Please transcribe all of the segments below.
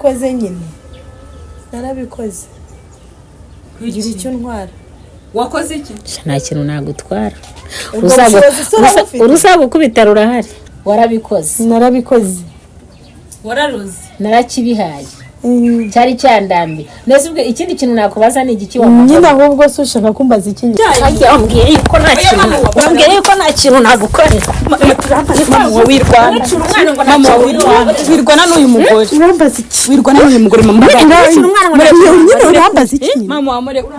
Narabikoze nyine, narabikoze. Gira icyo ntwara. Wakoze iki? Nta kintu nagutwara. Ubwo bushobozi se urabufite? Uruzagukubita rurahari. Warabikoze. Narabikoze. Wararuze. Narakibihaye, cyari cyandambiye neza. Ubwo ikindi kintu nakubaza ni igiki? Nyine ahubwo se ushaka kumbaza iki nyine? Wambwiye yuko nta kintu, wambwiye yuko nta kintu nagukorera. Mama, wirwana. Mama, wirwana, wirwana n'uyu mugore. Urambaza iki? Wirwana n'uyu mugore, mama. Urakira umwana ngo nta kintu. Nyine urambaza iki nyine? Mama, murekure,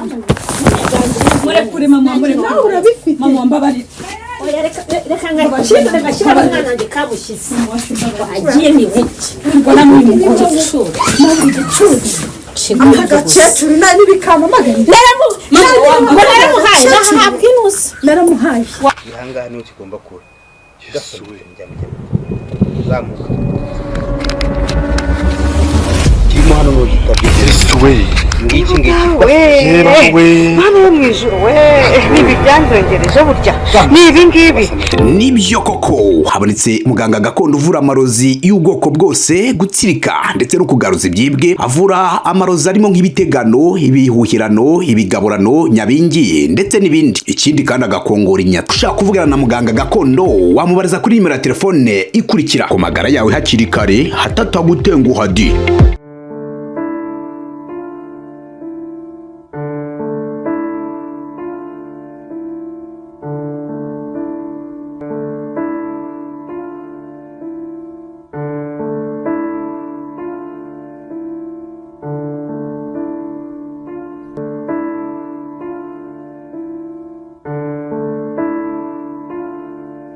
murekure, mama, murekure. Nawe urabifite. Mama, mbabarira. Oya, reka reka ngakire, ngashyira umwana wanjye kabushyize agiye ni wiki. Wirwana n'uyu mugore. Agakecuru nta n'ibikamamagara. Naramuhaye, nahabwa inusu. Naramuhaye. Ihangaha niho kigomba kuba. Uzamuka kirimo hano n'ugitabye. Yesu we! Ngiki ngiki. Yeba we! Mwana wo mu ijuru we, nibi byanzongereje burya ni ibi ngibi. Nibyo koko, habonetse muganga gakondo uvura amarozi y'ubwoko bwose, gutsirika ndetse no kugaruza ibyibwe. Avura amarozi arimo nk'ibitegano, ibihuhirano, ibigaburano, nyabingi ndetse n'ibindi. Ikindi kandi agakongora inyata. Ushaka kuvugana na muganga gakondo wamubariza kuri nimero ya telefone ikurikira. Ku magara yawe hakiri kare hatatagutenguha di.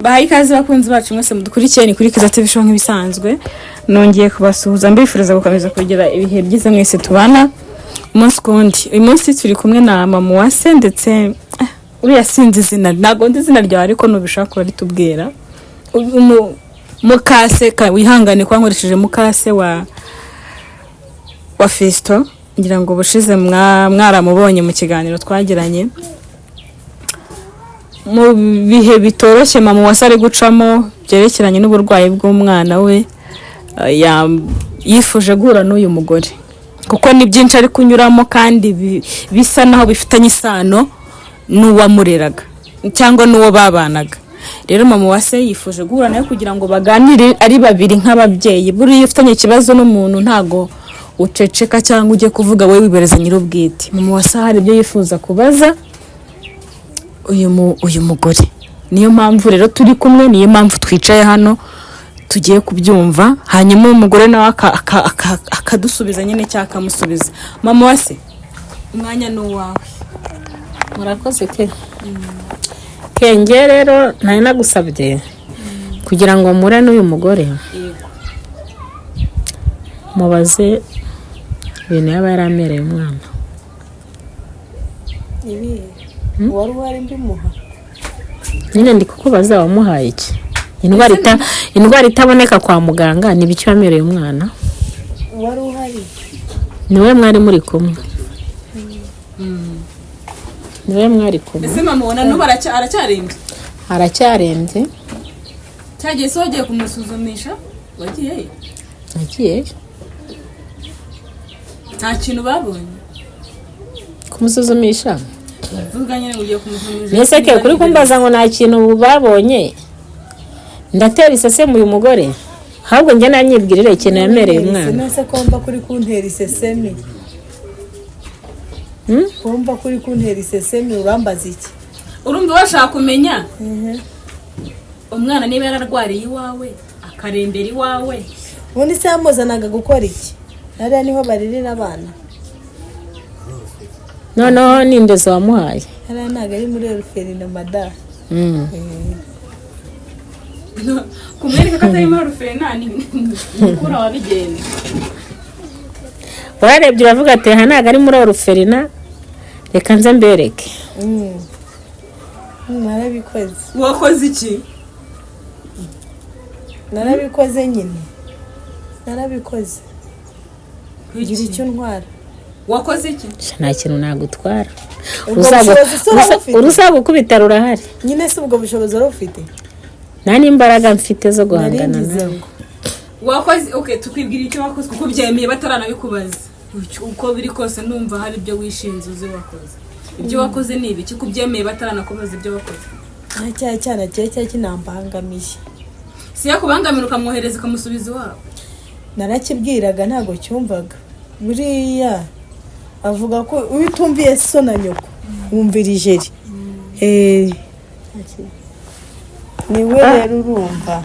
Bahaye ikaze bakunzi bacu mwese mudukurikiye, ni kuri Kiza TV Show nk'ibisanzwe. Nongeye kubasuhuza mbifuriza gukomeza kugira ibihe byiza mwese tubana umunsi ku wundi. Uyu munsi turi kumwe na mama Uwase ndetse uriya sinzi izina, ntabwo nzi izina ryawe ariko nubishaka uraritubwira. Mukase wihangane kuba nkoresheje mukase wa Fiston, ngira ngo ubushize mwaramubonye mu kiganiro twagiranye. Mu bihe bitoroshye mama Uwase ari gucamo byerekeranye n'uburwayi bw'umwana we, yifuje guhura n'uyu mugore kuko ni byinshi ari kunyuramo kandi bisa naho bifitanye isano n'uwamureraga cyangwa n'uwo babanaga. Rero mama Uwase yifuje guhura nawe kugira ngo baganire ari babiri nk'ababyeyi. Buriya iyo ufitanye ikibazo n'umuntu ntago uceceka cyangwa ujye kuvuga wowe wibereza nyir'ubwite. Mama Uwase hari ibyo yifuza kubaza uyu mugore, niyo mpamvu rero turi kumwe, niyo mpamvu twicaye hano tugiye kubyumva, hanyuma uyu mugore nawe akadusubiza nyine cyangwa akamusubiza. Mama Uwase, umwanya ni uwawe. Murakoze ke kenge. Rero nari nagusabye kugira ngo mure n'uyu mugore, mubaze ibintu yaba yaramereye umwana. Ibi wari uhari mbimuha. Nyine ndi kukubaza, wamuhaye iki? Indwara itaboneka kwa muganga, ni ibiki wamereye umwana? Wari uhari. Niwe mwari muri kumwe, niwe mwari kumwe. Ese mama ubona n'ubu aracyarembye? Aracyarembye. Cyagiye se wagiye kumusuzumisha? Wagiyeyo? Nagiyeyo. Nta kintu babonye? Kumusuzumisha? Vuga nyine ngo ugiye kumusuzumisha. Mbese ke kuri kumbaza ngo nta kintu babonye, ndatera iseseme uyu mugore? Ahubwo njye nanyibwirire ikintu yamereye umwana. Nese ko mba kuri kuntera isesemi? Kumva kuri kuntera isesemi, urambaza iki? Urumva bashaka kumenya umwana niba yararwariye iwawe, akarembera iwawe. Ubundi se yamuzanaga gukora iki? Hariya niho baririra abana. Noneho ni indezo wamuhaye? Hariya ntabwo ari muri orphelinat, mada. Kumwereka ko atari muri orphelinat ni mukura wabigenza. Wararebye uravuga ati aha ntabwo ari muri orphelinat, reka nze mbereke. Narabikoze. Wakoze iki? Narabikoze nyine, narabikoze. Gira icyo ntwara. Wakoze iki? Nta kintu nagutwara. Ubwo bushobozi se urabufite? Uruzagukubita rurahari. Nyine se ubwo bushobozi urabufite? Nta n'imbaraga mfite zo guhangana Naringize nawe. ngo Wakoze, okay, tukwibwira icyo wakoze kuko byemeye bataranabikubaza. Uko biri kose ndumva hari ibyo wishinze uzi wakoze. Ibyo wakoze ni ibiki ko ubyemeye bataranakubaza ibyo wakoze? Nta cyaha cyana kiba cyari kinambangamiye. Si yakubangamira ukamwohereza ukamusubiza iwabo? Narakibwiraga ntabwo cyumvaga. Buriya avuga ko iyo utumviye so na nyoko wumvira ijeri. Niwe rero urumva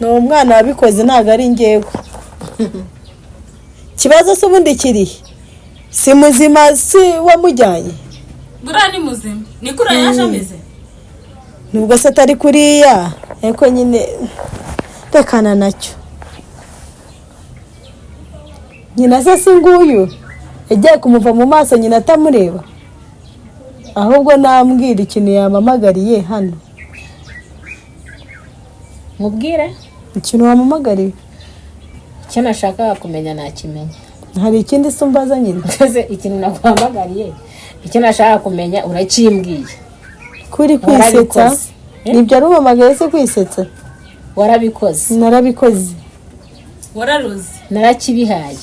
ni umwana wabikoze, ntabwo ari ngewe. Ikibazo se ubundi kirihe? Si muzima, si wamujyanye? Buriya ni muzima, ni kuriya yaje ameze. Nubwo se atari kuriya, ariko nyine rekana nacyo. Nyina se si nguyu yagiye kumuva mu maso, nyina atamureba? Ahubwo nambwira ikintu yampamagariye hano. Mubwire. Ikintu wampamagariye. Icyo nashakaga kumenya nakimenya. Hari ikindi se umbaza nyine? Mbese ikintu naguhamagariye, icyo nashakaga kumenya urakimbwiye. Kuri kwisetsa. Warabikoze. Nibyo arumamagaye se kwisetsa? Warabikoze. Narabikoze. Wararuze. Narakibihaye.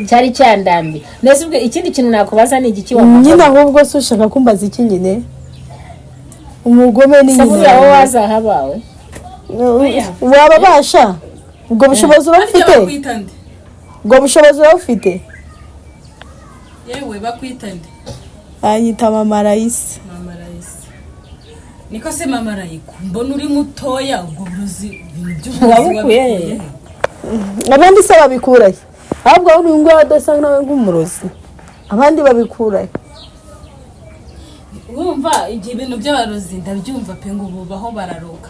Cyari cyandambi. Nese ubwo ikindi kintu nakubaza ni igiki Nyine wampamagariye? ahubwo se ushaka kumbaza iki nyine? Umugome ni Se nyina. buriya wowe wazahabawe? Wababasha ubwo bushobozi uba Harya ufite? bakwita nde? Ubwo bushobozi uba ufite? Yewe, bakwita nde? Anyita Mama Rayisa. Mama Rayisa. Niko se Mama Rayika, mbona uri mutoya, ubwo burozi, ibintu by'uburozi Wabukuye he? wabikuye he? Abandi se babikurahe? Ahubwo wowe uyu nguyu adasa nawe nk'umurozi, abandi babikurahe? Wumva igihe ibintu by'abarozi ndabyumva pe, ngo bubaho bararoga.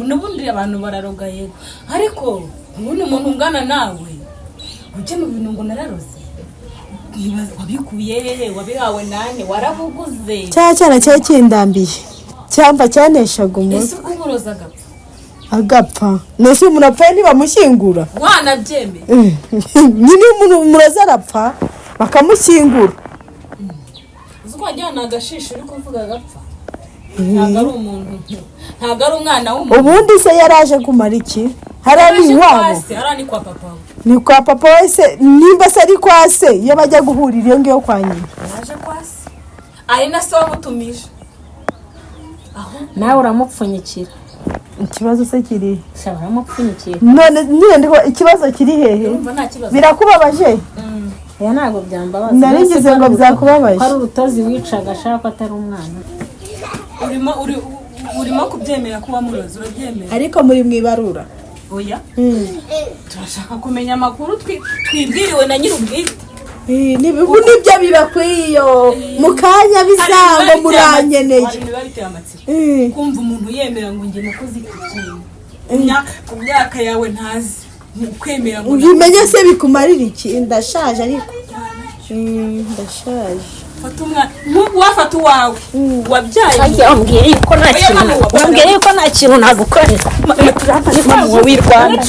N'ubundi abantu bararoga, yego, ariko ubundi umuntu ungana nawe ujya mu bintu ngo nararoze, wabikuye hehe? Wabihawe nane? Warabuguze? Cya cyana cyari kindambiye, cyamva cyaneshaga Ese umutwe. ubwo umurozi agapfa? Agapfa nese umuntu apfuye ntibamushyingura? Wanabyemeye? Nyine iyo umuntu umurozi arapfa bakamushyingura. Uzi ko wagira ni agashishi uri kuvuga agapfa, ntabwo ari umuntu, ntabwo ari umwana w'umuntu. Ubundi se yaraje kumara iki hariya? Ni Yaje kwa iwabo. se, hariya ni kwa papa we. Ni kwa papa we se? Nimba se ari kwa se, iyo bajya guhurira iyo ngiyo kwa nyina. Yaje kwa se, ari na se wamutumije aho. Nawe uramupfunyikira. Ikibazo se kiri Sha, uramupfunyikiye. None nyine ndiho, ikibazo kiri hehe? Urumva nta kibazo? Birakubabaje? Oya, ntabwo byambabaza. Nari ngize ngo byakubabaje. Ko ari urutozi wicaga ashaka ko atari umwana. Urimo kubyemera ko wamurozi? Urabyemera? Ariko muri mu ibarura. Oya, turashaka kumenya amakuru twibwiriwe na nyir'ubwite. Ubu nibyo bibakwiye mu kanya bisango muranyeneye. Hari imibare iteye amatsiko kumva umuntu yemera ngo njye nakoze iki kintu. Ku myaka yawe ntazi kwemera ngo Ubimenye se bikumarira iki? Ndashaje ariko ndashaje. Fata umwana wafata uwawe wabyaye. Wambwiye yuko nta Oya, kintu mama, wambwiye yuko nta kintu nagukorera. Mama wa wirwana,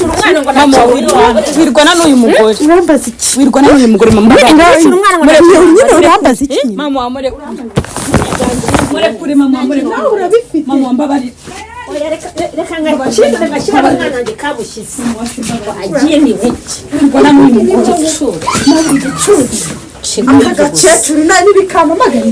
mama wa wirwana, wirwana n'uyu mugore. Urambaza iki? Wirwana n'uyu mugore, mama. Umwana ngo nta kintu. Nyine urambaza iki? Mama wa murekure, murekure mama wa murekure. Nawe urabifite. Mama wa mbabarira. Oya, reka reka ngakire ngashyira umwana wanjye kabushyize agiye ni buke. Wirwana n'uyu mugore. Aka gakecuru nta n'ibikamamagara.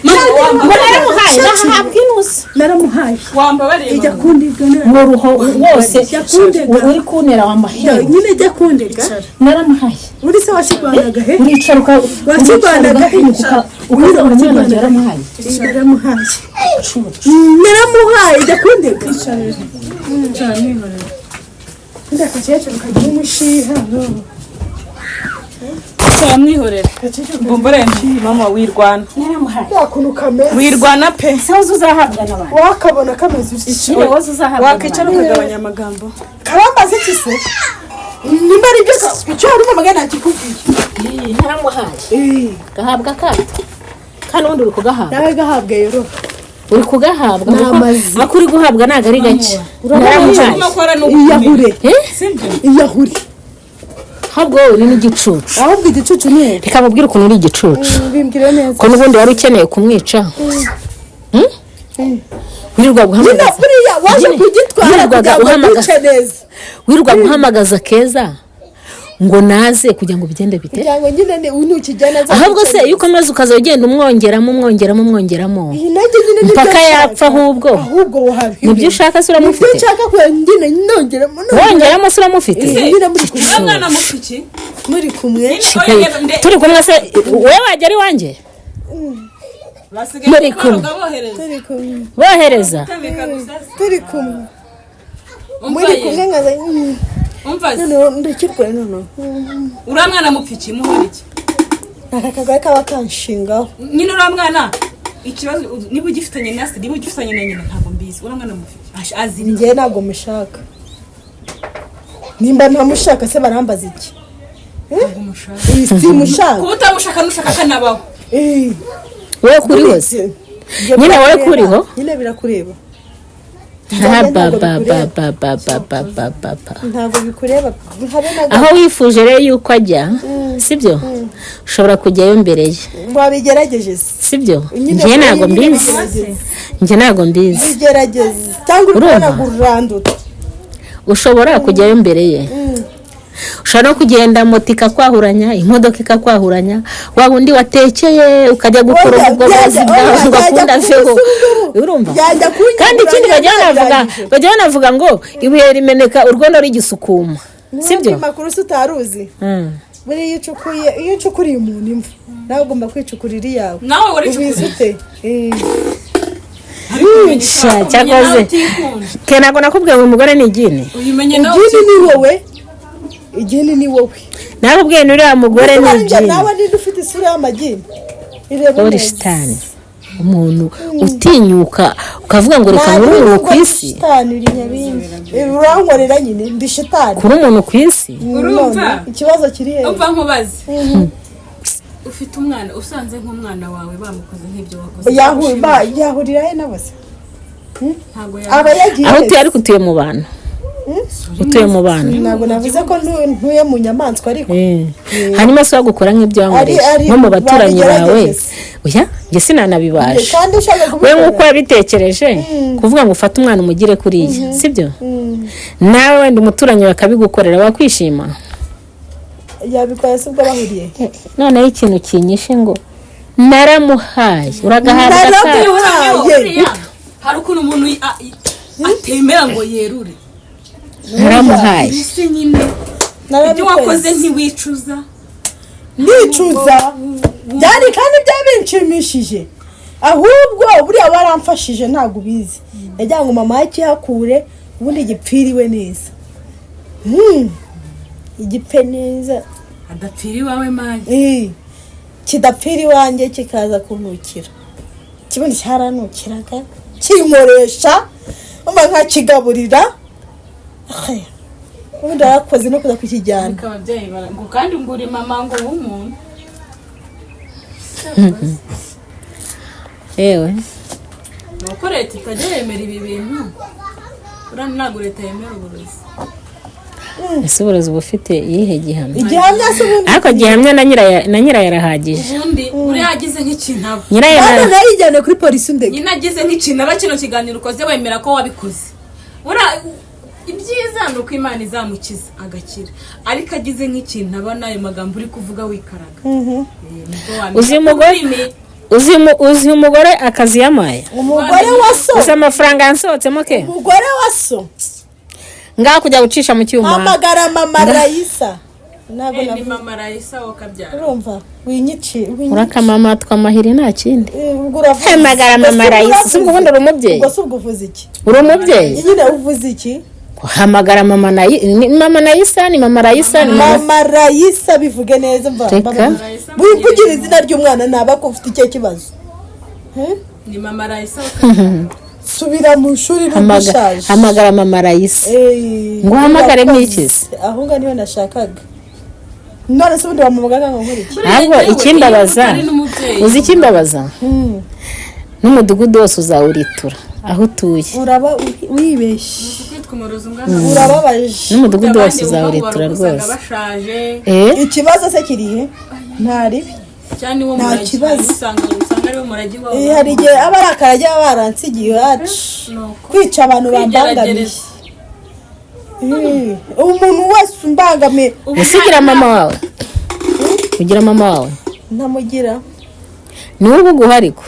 Naramuhaye, nahabwa inusu. Naramuhaye. Wambabariye Ijya mama. kundega. Mu ruho wose Jya kundega. uri kuntera wamahera. Nyine jya kundega. Naramuhaye. Uri se wakirwanaga he? Uricara Wakirwanaga he? ukaza umwana wanjye yaramuhaye. Naramuhaye, naramuhaye, jya kundega. Undi akakecuru kagira umushiha. Mwihorera mbombore mama, wirwana. Naramuhaye. Wakuntu kameze. Wirwana pe. Se wowe uzahabwa n'abantu. Wakabona kameze utya. Nyine wowe uzahabwa Wakwicara n'abantu. ukagabanya amagambo. Karambaza iki se? Nimba ari byo icyo wari umamagana ntakikubwiye. Naramuhaye, gahabwa akato kandi ubundi uri kugahabwa. Nawe gahabwe yoro. Uri kugahabwa Ni kuko amazi. ako uri guhabwa ntabwo ari gake. Naramuhaye. Urimo akora ni Iyahure. sibyo? Iyahure. Ahubwo wowe uri n'igicucu. Ahubwo igicucu ni he? Reka mubwire ukuntu uri igicucu. Bimbwire neza. Ko n'ubundi wari ukeneye kumwica. Hmm? Wirirwaga Nyine uhamagaza buriya waje Nyine, kugitwara wirirwaga kugira ngo uhamagaza. mwice neza. Wirirwa guhamagaza Keza ngo naze kugira ngo bigende bite? Kugira ngo nyine nukijyana aza. Ahubwo se iyo ukomeza ukaza ugenda umwongeramo, umwongeramo, umwongeramo Iyi nanjye nyine nibyo mpaka nshaka. yapfa ahubwo. Ahubwo wahabiwe. Nibyo ushaka se? Nibyo Uramufite? nshaka kugira nyine nongeramo. Wongeramo se uramufite? Eh, nyine muri kumwe. Uriya mwana mufite iki? Muri kumwe. Turi kumwe se wowe wagera iwanjye? Basigaye Muri kumwe. baroga bohereza. Turi kumwe. Bohereza. Gutamika gusa se. Turi kumwe. Umva Muri ye. kumwe nkaza. Umva se. Noneho ndakirwaye noneho. Uriya mwana mupfa iki? Muhora iki? Aka kagari kaba kanshingaho. Nyine uriya mwana ikibazo niba ugifitanye na se, niba ugifitanye na nyina, ntabwo mbizi. Uriya mwana mufite azira iki? Njyewe ntabwo mushaka. Nimba ntamushaka se barambaza iki? Ntabwo umushaka. Iyi simushaka. Kuba utamushaka nushaka akanabaho. Wowe kuriho se? Njye Nyine wowe birakureba. kuriho? Nyine birakureba. Ha, ba ba ba ba ba ba ba ba ba ba. Ntabwo bikureba habe na gato. Aho wifuje rero yuko ajya, sibyo? Ushobora kujyayo mbere ye. Wabigerageje se? Sibyo? Nyine Njye ntabwo nyine mbizi. bigerageze. Njye ntabwo mbizi. Bigerageze cyangwa uri Urumva? kubona guranduta. Ushobora kujyayo mbere ye, ushobora no kugenda moto ikakwahuranya, imodoka ikakwahuranya, wa wundi watekeye ukajya gukora Oya, ubwo bwozi byajya- bwawe oya, ngo byajya akunde aveho. kumusuzugura. Urumva? Byajya kunyagura, Kandi ikindi bajya banavuga, byarangije. bajya banavuga ngo ibuye rimeneka urwondo rigisukuma, sibyo? N'undi makuru se utari uzi? Buriya iyo ucukuye, iyo ucukuriye umuntu imva, nawe ugomba kwicukurira iyawe. Nawe waricukuriye. Ubizi ute? Sha, cyakoze ke ntabwo nakubwiye ngo umugore ni igini. Ubimenye nawe. Igini ni wowe, igini ni wowe. Nakubwiye ni uriya mugore ni Niba njye igini. nawe ninde ufite isura y'amagini? Irebe Uri neza. shitani, umuntu utinyuka ukavuga ngo reka nkure umuntu ku isi. Shitani uri nyabingi. Urankorera nyine ndi shitani. Kuri umuntu ku isi. Urumva? None, ikibazo kiri hehe? Umva nkubaze, ufite umwana, usanze nk'umwana wawe bamukoze nk'ibyo wakoze, Yahurira he nabo se? ntabwo Aba yagiye Aho he? utuye, ariko utuye mu bantu, utuye mu bantu. Ntabwo navuze ko ntuye mu nyamaswa ariko. Hanyuma se wagukora nk'ibyo wankoreye Ari- nko mu baturanyi bawe? babigerageze. Oya, njye sinanabibasha. Kandi ushaka We kubikora. nk'uko wabitekereje kuvuga ngo ufate umwana umugire kuriya, sibyo? Nawe wenda umuturanyi bakabigukorera wakwishima? Yabikora se ubwo bahuriye he? Noneho ikintu kinyishe ngo naramuhaye, uragahabwa akato. Naramuhaye. Buriya hari ukuntu umuntu atemera ngo yerure. Naramuhaye. Mbese nyine ibyo Narabikoze. wakoze ntiwicuza? Nicuza byari kandi byabinshimishije. Ahubwo buriya waramfashije, ntabwo ubizi. Nagira ngo mama akihakure ubundi gipfiriwe neza. Igipfe neza. Adapfira iwawe mani. Kidapfira iwanjye kikaza kunukira. Kibundi cyaranukiraga kinkoresha umva nkakigaburira. Ahe, ubundi warakoze no kuza kukijyana. Ariko ababyeyi ngo kandi ngo uri mama ngo w'umuntu. Yewe. Ni uko leta itajya yemera ibi bintu. Uriya ntabwo leta yemera uburozi. Ese uburozi bufite iyihe gihamya? Igihamya se ubundi? Ariko gihamya na nyirayo, na nyirayo arahagije. Ubundi uriya agize nk'ikintu aba Nyirayo Hano nayijyane kuri polisi undege. Nyine agize nk'ikintu aba, kino kiganiro ukoze wemera ko wabikoze. Uriya ibyiza ni uko Imana izamukiza agakira, ariko agize nk'ikintu aba n'ayo magambo uri kuvuga wikaraga, nibwo wamenya Uzi umugore- ururimi. Uzi umugore akazi yamaye? Umugore wa so. Uzi amafaranga yansohotsemo ke? Umugore wa so. Ngaho kujya gucisha mu cyuma. Hamagara mama Rayisa, ntabwo Ni navuze. Mama Rayisa wakabyara. Urumva winyici winyici. Urakamama twamahiri nta kindi. Ubwo uravuze. Hamagara mama Ubwo Rayisa. uravuze. Si ubwo ubundi uri umubyeyi? Ubwo si ubwo uvuze iki? Uri umubyeyi. Nyine uvuze iki? Hamagara mama ni mama Nayisa, ni mama Rayisa, ni mama. Mama Rayisa, bivuge neza mva. Reka. Wivugira izina ry'umwana naba ko ufite icyo kibazo. Ni Mama Rayisa wakabyara. Subira mu ishuri nubwo ushaje. Hamagara mama Rayisa. Eh, Ngo uhamagare urakoze. nk'ikizi. Aho ngaho niho nashakaga. None se ubundi wamuhamagara ngo nkore iki? Ntabwo ikimbabaza, Utari n'umubyeyi. uzi ikimbabaza? N'umudugudu wose uzawuritura aho utuye. Uraba wibeshye. Kwitwa umurozi ungana Urababaje. N'umudugudu wose abandi uzawuritura usanga rwose. bashaje. Ikibazo se kiri he? Nta ribi. Cyane uwo Nta muragi kibazo. usanga ariwo muragi wabo. Hari igihe aba ari akarage baba baransigiye iwacu. Nuko. Kwica abantu bambangamiye. Kwigerageza. Umuntu wese umbangamiye. Ese ugira mama wawe? Ugira mama wawe? Ntamugira. Ni wowe uguha ariko.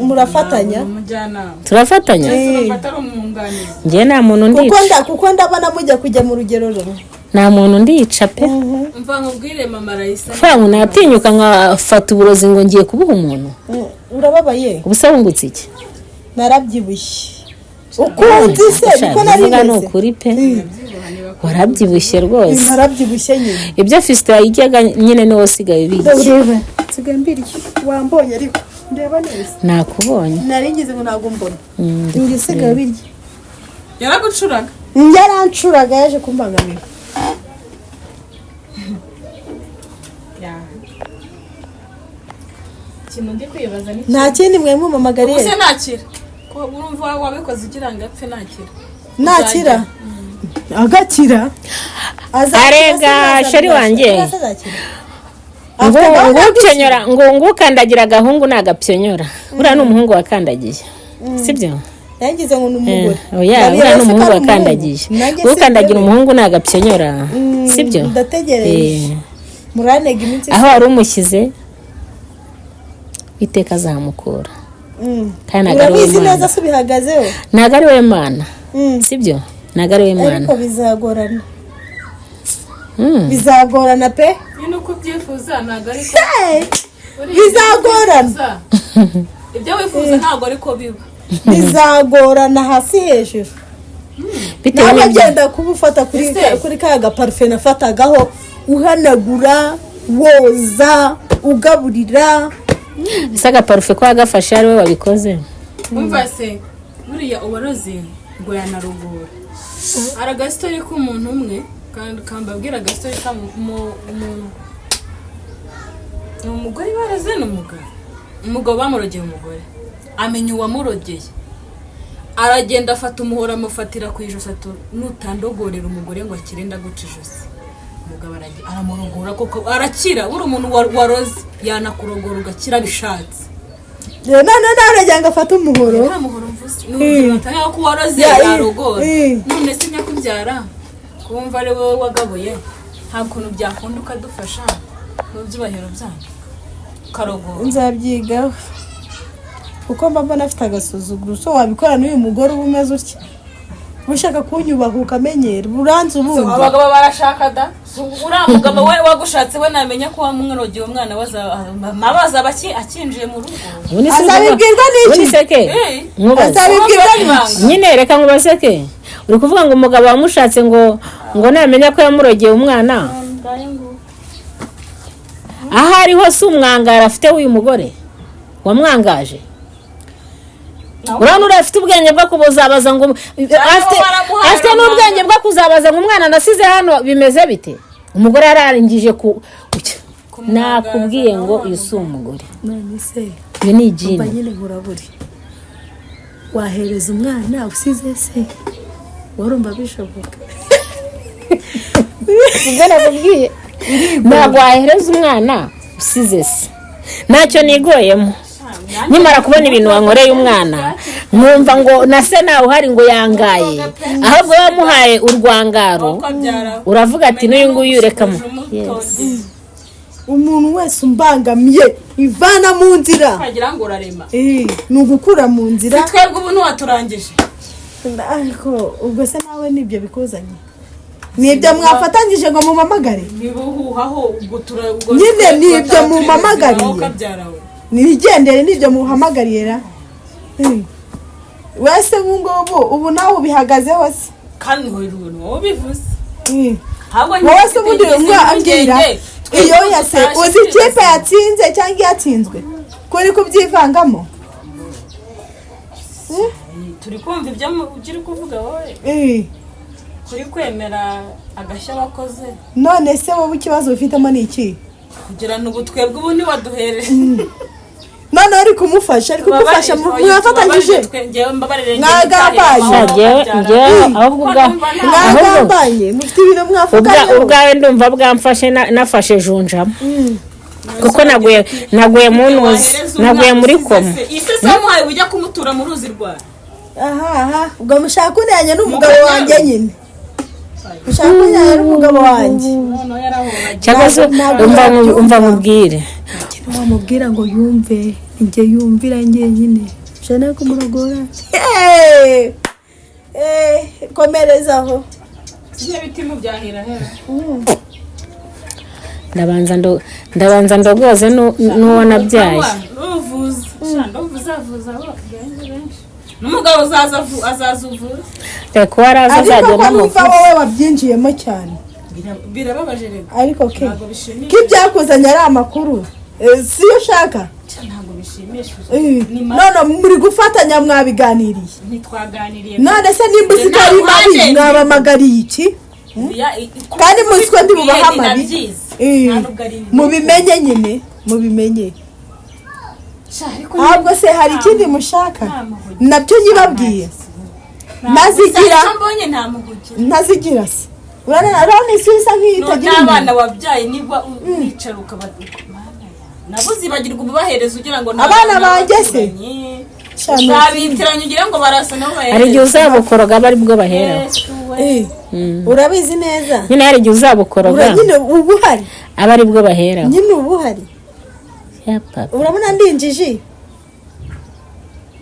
Murafatanya. Umujyanama. Turafatanya. Urumva atari umwunganizi. Njye nta muntu Kuko ndica. Kuko ndabona mujya kujya mu rugero rumwe. Nta muntu ndica pe. Mva nkubwire, mama Rayisa. Fura natinyuka nkafata uburozi ngo ngiye kubuha umuntu? Urababaye. Ubusa wungutse iki? Narabyibushye ukunzi se niko nari Bivuga ni meze. ukuri pe, warabyibushye rwose. Narabyibushye nyine. Ibyo Fisito yajyaga nyine niwe usigaye ubirya. Ureba, nsigaye mbirya. Wambonye ariko? Ndeba neza. Nakubonye. Nari ngize ngo ntabwo mbona. Njye nsigaye birya. Yaragucuraga. Yarancuraga, yaje kumbangamira. Ikintu ndi kwibaza ni Nta kindi mwe mumamagariye. Ubuse nakira ko urumva wabikoze ugira ngo apfe, nakira? Nakira, agakira. Arega, chéri wanjye. Ngo Afite gahunda yo ngo upyonyora, ngo ukandagira agahungu nagapyonyora. Buriya ni umuhungu wakandagiye, sibyo? Yangize ngo ni umugore. Oya. Ndabireba Buriya ni se ko umuhungu ari wakandagiye. Nanjye Ukandagira sinjyewe. umuhungu nagapyonyora, sibyo? Ndategereje. Muranega iminsi. Aho wari umushyize, iteka azamukura. Kandi ntabwo ari we Urabizi Mana. neza se ubihagazeho? Ntabwo ari we Mana, sibyo? Ntabwo ari we Mana. Ariko bizagorana. Bizagorana pe. Nyine uko ubyifuza ntabwo ariko Hey! Bizagorana. Ibyo wifuza ntabwo ariko biba. Bizagorana hasi hejuru. Bitewe Nawe n'ibyo agenda kuba ufata Ese? kuri ka gaparufe nafatagaho, uhanagura, woza, ugaburira. Ese agaparufe ko wagafashe ari we wabikoze? Umva se, buriya uwaroze ngo yanarugura. Hari agasitori k'umuntu umwe kandi kambabwira agasitori k'umuntu, ni umugore baroze, ni umugabo bamurogeye umugore, amenya uwamurogeye, aragenda afata umuhoro amufatira ku ijosi ati: "Nutandogorera umugore ngo akire, ndaguca ijosi." Umugabo aramurogora koko arakira. Buri umuntu waroze yanakurogora ugakira bishatse. None nawe uragira ngo afate umuhoro? Nta muhoro mvuze, ni urugero batanga ko uwaroze yarogora. None se nyakubyara, kumva ari wowe wagabuye, nta kuntu byakunda ukadufasha mu byubahiro byanyu ukarogora? Nzabyigaho kuko mba mbona afite agasuzuguro. So wabikora n'uyu mugore uba umeze utya, uba ushaka kunyubaha ukamenyera uranze ubundi. Abagabo barashaka da. Uriya mugabo we wagushatse we namenya ko wamwirogeye umwana we, mama azaba akinjiye mu rugo. Ubundi se Azabibwirwa n'iki? Ubundi se ke nkubaze? Azabibwirwa n'iki? Nyine reka nkubaze ke, uri kuvuga ngo umugabo wamushatse ngo namenya ko yamurogeye umwana, aho ari hose umwangara afite w'uyu mugore wamwangaje, urabona uriya afite ubwenge bwo kuzabaza ngo Baramuhaye. Afite n'ubwenge bwo kuzabaza ngo umwana nasize hano bimeze bite? Umugore yararangije ku nakubwiye ngo uyu si umugore. None se Uyu ni umva ijini. Nyine buraburi wahereza umwana usize se, warumva bishoboka? Ibyo nakubwiye, ntabwo wahereza umwana usize se. Ntacyo nigoyemo nkimara kubona ibintu wankoreye umwana, nkumva ngo na se nawe uhari ngo yangaye, ahubwo wamuhaye urwangaro, uravuga ati n'uyu nguyu rekamo. Yes. Umuntu wese umbangamiye ivana mu nzira. Wagira ngo urarema. Ni ugukura mu nzira. Si twebwe ubu ntiwaturangije? Ariko ubwo se nawe nibyo bikuzanye, nibyo mwafatanyije ngo mumamagare? Ntibuhuhaho ubwo ubwo Nyine twe ni ibyo tuba turi mumamagariye. bazima, wowe ukabyara we. Nigendere, nibyo muhamagariye ra. Wese ubu ngubu ubu nawe ubihagazeho se? Kandi ni wowe ubivuze. Ahubwo Wowe se ubundi njye umwe ambwira impungenge, twebwe iyo yase tutashye uzi turi ikipe bazima. yatsinze cyangwa iyatsinzwe kuri kubyivangamo? Turi kumva ibyo ibyo uri kuvuga wowe, kuri kwemera agashya wakoze. None se wowe ikibazo ufitemo ni iki? Kugira ngo ubu twebwe ubu ntiwaduhere. None uri kumufasha, ari kugufasha, mwafatanyije. Mwagambanye. Njyewe ahubwo ahubwo Mwagambanye, mufite ibintu mwafukanyeho. Ubwawe ndumva bwamfashe nafashe junjamo kuko naguye mu ntuzi, naguye muri koma. Ise samuhaye ujya kumutura mu ruzi rwawe. Aha aha, ubwo mushaka kunenya n'umugabo wanjye nyine. Ushaka kunyara n'umugabo wanjye. Cyangwa se Ntabwo umva yabyumva. Umva mubwire. Wamubwira ngo yumve, njye yumvira njyenyine, ushaka kumurogora. Komereza aho. Ibyo biti mubyahira hera. Ndabanza ndogoze n'uwo nabyaye. Uvuze ndumva uzavuza abo benshi, n'umugabo uzaza azaza uvuze. Reka uwo araza Ariko azagenda ko numva amuvuze. Wowe wabyinjiyemo cyane. Birababaje rero. Ariko ke Ntabwo bishimishije. Ko ibyakuzanye ari amakuru, siyo ushaka? Ntabwo bishimishije. None muri gufatanya, mwabiganiriye? Ntitwaganiriye. None se nimba uzi ko ari mabi, mwabamagariye iki? Kandi muzi ko ndi bubahe amabi. Mubimenye nyine, mubimenye. Ahubwo se hari ikindi mushaka nabyo nyibabwiye? Nazigira. Mbonye nta muhugira. Ntazigira se? Urabona isi isa nk'iyo itagira N'abana umuntu. wabyaye, niba wicara ukaba nabo uzibagirwa ubahereza ugira ngo ni Abana abana banjye se? b'abaturanyi. Shana. Uzabitiranya ugira ngo barasa nabo. Hari igihe uzabukoroga aba aribwo baheraho. Urabizi neza. Nyine hari igihe uzabukoroga Nyine uba uhari. aba aribwo baheraho. Nyine uba uhari. Ya papa. Urabona ndi injiji?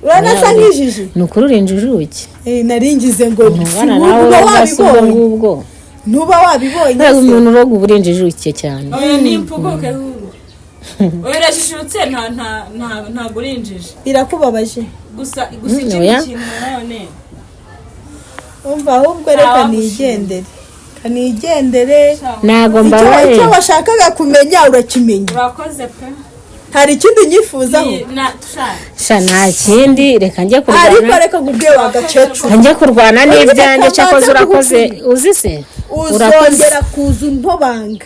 Urabona asa nk'injiji? Ni ukuri uri injijuke. Nari ngize ngo si Ntubana nawe uba uba ubwo wabibonye. ngubwo. Ntuba wabibonye Ntabwo se? umuntu uroga uba uri injijuke cyane. Oya, ni impuguke ahubwo. Oya, urajijutse, nta nta nta ntabwo uri injiji. Birakubabaje. Gusa gusa ikindi Oya. kintu nanone. Umva, ahubwo reka Ntawagushima. nigendere, kanigendere. Ntabwo Icyo mbabaye. icyo washakaga kumenya urakimenya. Urakoze pe. Hari ikindi unyifuzaho? Sha, nta kindi, reka njye Ariko kurwana. reka nkubwiye wa gakecuru. Njye kurwana n'ibyanjye. Reka Cyakoze mbanze urakoze. kugucunga. Uzi se, urakoze. Uzongera kuza untobanga,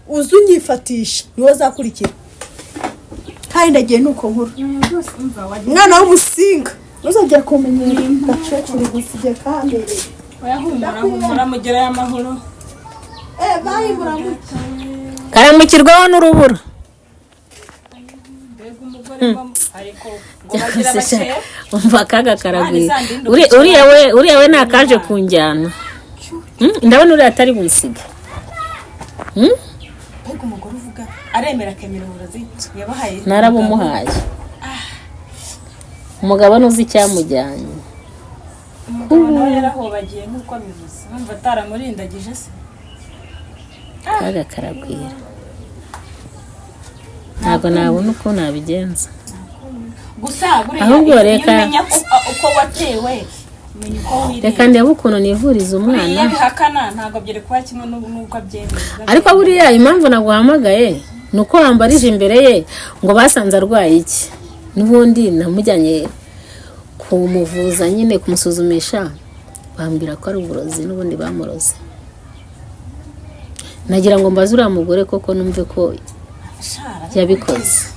uza unyifatisha, niwo azakurikira. Kandi ndagiye nuko nkuru umwana w'umusinga, ntuzongera kumenyera gakecuru, gusigaye kahambereye. Oya, humura humura, mugerayo amahoro. Bayi, muramuke. Karamukirwaho n'urubura. Mbega umugore ariko ngo bagira bakeye. Umva akaga karagwira. Imana izandinde. Uriya we nakaje kunjyana. Ndabona uriya atari bunsige. Mbega umugore uvuga aremera, akemera uburozi yabahaye. Narabumuhaye. Umugabo ntuzi icyamujyanye. Umugabo nawe yarahobagiye nk'uko abivuze, numva ataramurindagije se. Akaga karagwira, ntabwo nabona uko nabigenza. Gusa buriya Ahubwo iyo reka- umenya uko watewe, umenya uko wireba. Reka ndebe ukuntu nivuriza umwana. Iyo abihakana ntabwo byari kuba kimwe n'uko abyemeza. Ariko buriya impamvu naguhamagaye ni uko wambarije imbere ye ngo basanze arwaye iki. N'ubundi namujyanye kumuvuza nyine, kumusuzumisha, bambwira ko ari uburozi n'ubundi bamuroze. Nagira ngo mbaze uriya mugore koko, numve ko yabikoze.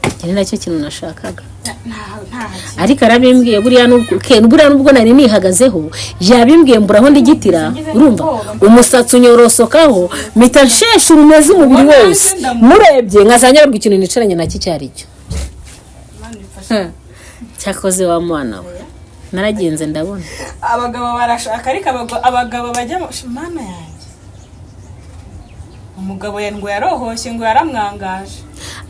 Iki ni nacyo kintu nashakaga, ariko arabimbwiye. Buriya nubwo nari nihagazeho, yabimbwiye mbura aho ndigitira. Urumva umusatsi unyorosokaho, mpita nshesha urumeze umubiri wose, murebye nkazajya nyarwa ikintu nicaranye nacyo icyo ari cyo. Cyakoze wa mwana we, naragenze ndabona. Abagabo barashaka, ariko abagabo bajya mu mana yanjye, umugabo ngo yarohoshye, ngo yaramwangaje.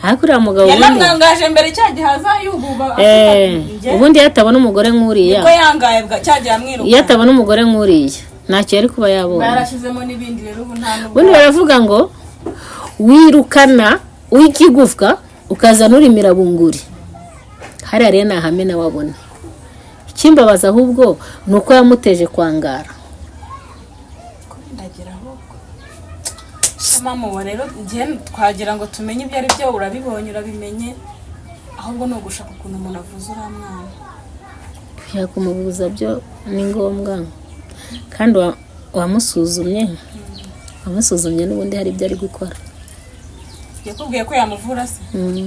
Ariko uriya mugabo ubundi Yanamwangaje mbere cya gihe aza yububa. Ubundi iyo atabona umugore nk'uriya, Niko yangaye bwa cya gihe amwiruka. iyo atabona umugore nk'uriya, ntacyo yari kuba yabonye. Barashyizemo n'ibindi rero, ubu nta n'ubwo. Ubundi baravuga ngo wirukana uw'ikigufwa ukazana urimira bunguri. Hariya rero ni ahame nawe abona. Ikimbabaza ahubwo ni uko yamuteje kwangara. Ndagira ahubwo mama uwo rero njye twagira ngo tumenye ibyo ari byo, urabibonye, urabimenye. Ahubwo ni ugushaka ukuntu umuntu avuza uriya mwana. Kumuvuza byo ni ngombwa, kandi wamusuzumye n'ubundi hari ibyo ari gukora. Yakubwiye ko yamuvura se?